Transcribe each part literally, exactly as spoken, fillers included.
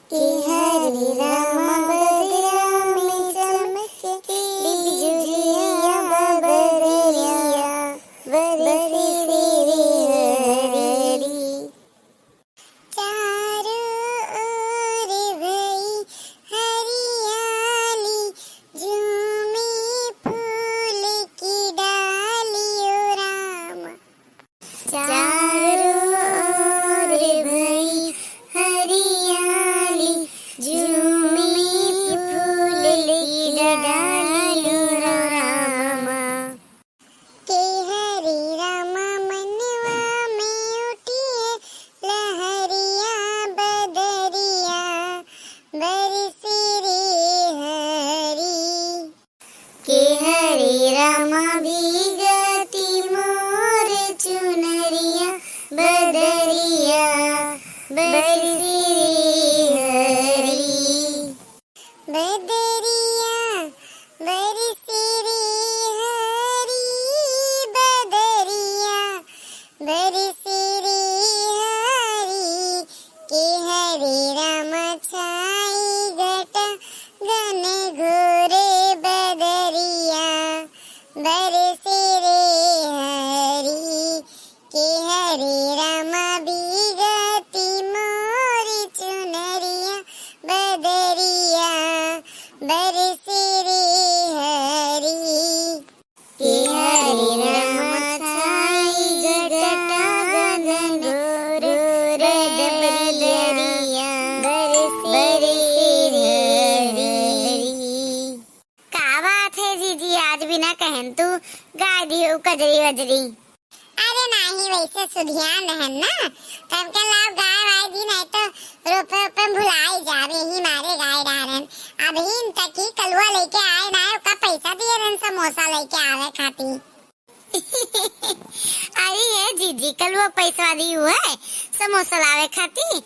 कि हरे राम बदरा में चमके बिजुरिया बदरिया बरसे रे हरी। चारों ओर भई हरियाली, झूमे फूल की डाली ओ राम। चारों ओर भई हरियाली, झूमे फूल की डाली ओ रामा। के हरे रामा मनवा में उठिए लहरिया बदरिया बरसे रे हरी। के हरे रामा भीगती मोर चुनरिया बदरिया बरसे रे हरी। बदरिया बरसे रे हरी, बदरिया बरसे रे हरी, के हरे राम छाई घटा घन घोर बदरिया बरसे रे हरी, के हरे राम भीगती मोरी चुनरिया बदरिया बरसे रे हरी। के हरे राम छाई घटा घन घोर बदरिया बरसे रे हरी। का बात है जीजी, आज बिना कहन तू गाय दियो कजरी वजरी। अरे नाही, वैसे सुधियान रहन ना, तब के लाव गाय वाय दी, नहीं तो रोपे ओपे में भुलाई जावे, ही मारे गाय डारन। अभी इन तक ही कलुआ लेके आए ना, ओका पैसा दिए रहन समोसा लेके आवे खाती। अरे ये जीजी, कलुआ पैसा दी हुआ है समोसा लावे खाती,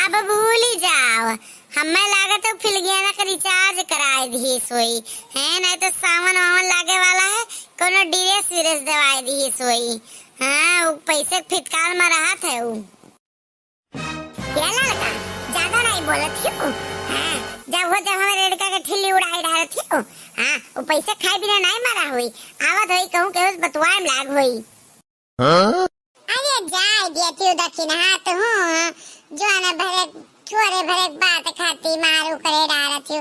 अब भूली जाओ। हमें लागत है फिलगियाना का recharge कराए दिहिस होई, हैं? नहीं तो सावन वावन लागे वाला है, कोनो dress विरेस देवाए दिहिस होई। हाँ, उ पैसे के फितकाल में रहत है उ। ये लड़का, ज्यादा नहीं बोलत हियो। हाँ, जब वो जब हमारे लड़का के ठिल्ली उड़ाए डालत हियो। हाँ, उ पैसे खाए बिना नहीं मरा होई, आवत होई कहूँ के उस बतुआए में लाग होई। हाँ? अरे जाए दिया थियो दखिनहा तो हूँ, जो न भरे छोरे भरे बात खाती मारू करे डारत थियो।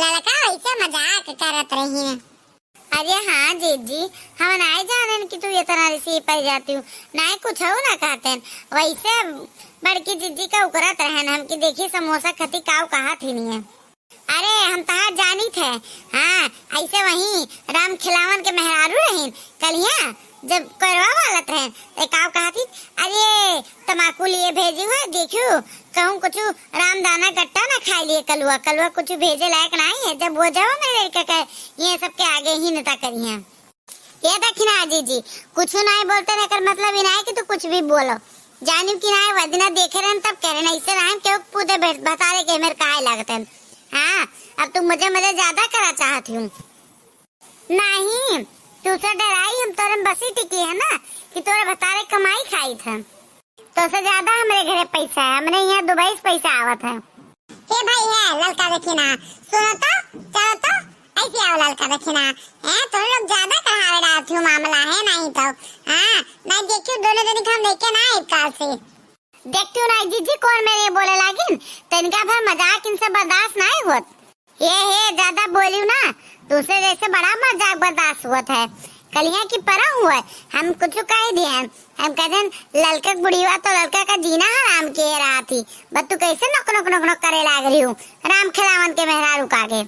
लड़का वैसे मजाक करत रही है। अरे हाँ जीजी, हम नाई जानन कि तू इतना रिसी पड़ जाती हूँ, नाई कुछ हो ना कहते हैं। वैसे बड़की जीजी का उकरत रहन हम कि देखी समोसा खती काऊ कहा थी नहीं है। अरे, हम तहार जानित है। हाँ, ऐसे वहीं राम खिलावन के मेहरारू रहिन। कलिया जब करवा वालत रहे, ते काव कहा थी, "अरे, तमाकू लिए भेजी हुआ, देखियो, कहूँ कुछ राम दाना गट्टा ना खाए लिए कलुआ, कलुआ कुछ भेजे लायक नहीं है।" जब वो जाओ मेरे लड़का के, ये सबके आगे ही नता करिए। ये दखिनहा जीजी, कुछ नाई बोलते रहकर मतलब ही नाई कि तू कुछ भी बोलो। जानियो कि नाई, वदिना देखे रहन तब कह रहे, ऐसे नाई केहू पूते बैठ, बतारे के मेरे काहे लागत है। हाँ, अब तू मजे मजे ज्यादा करा चाहत हूँ। नहीं, तू से डराई हम तोरे में बसी टिकी है ना, कि तोरे बतारे कमाई खाई था। तो से ज्यादा हमरे घरे पैसा है, हमरे यहाँ दुबई से पैसा आवत है। हे भाई है, ललका दखिनहा, सुनो तो, चलो तो, ऐसे आओ ललका दखिनहा। हैं, तुम लोग ज्यादा कढ़ावे डालत हो मामला है, नहीं तो। हाँ, नहीं देखियो, दोनों जने के हम लेके ना आए काल से। देखती हूँ ना जीजी, कौन मेरे बोले लागिन, तो इनका भर मजाक इनसे बर्दाश्त नहीं होत। हे, हे, ज्यादा बोलियो ना, तुझसे जैसे बड़ा मजाक बर्दाश्त होत है। कलिया की परा हुआ है, हम कुछ कह दिए हैं। हम कहते हैं, ललका बुढ़ीवा तो ललका का जीना हराम किए रहा थी, बस तू कैसे नक नक नक नक करे लाग रही हूँ राम खिलावन के मेहरारू का आगे।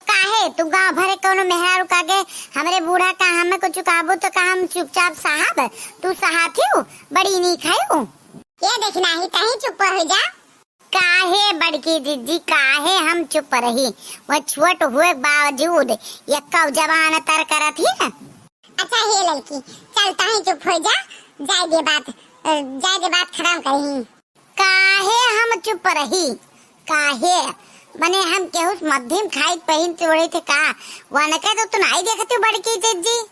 काहे तू गाँव भरे कौनो मेहरारू का आगे हमरे बूढ़ा का हमें कुछ कहबू तो का हम चुपचाप साहब, तू सहाथी हूँ, बड़ी नी खायू। ये देखना ही तहीं चुप हो जा। काहे बड़की दीदी, काहे हम चुप रही? वो छोट हुए के बावजूद यक्का जबान तर करत ही न। अच्छा हे लड़की, चल तहीं चुप हो जा, जाए दे बात, अ, जाए दे बात खत्म करी। काहे हम चुप रही? काहे? मने हम केहू से मध्यम खाइत पहिन के ओढ़े थे का? वनके तो तू नाई देखती बड़की दीदी।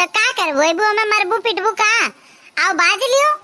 त का करबू? अइबू हमें मरबू पिटबू का? आओ बाज लियो।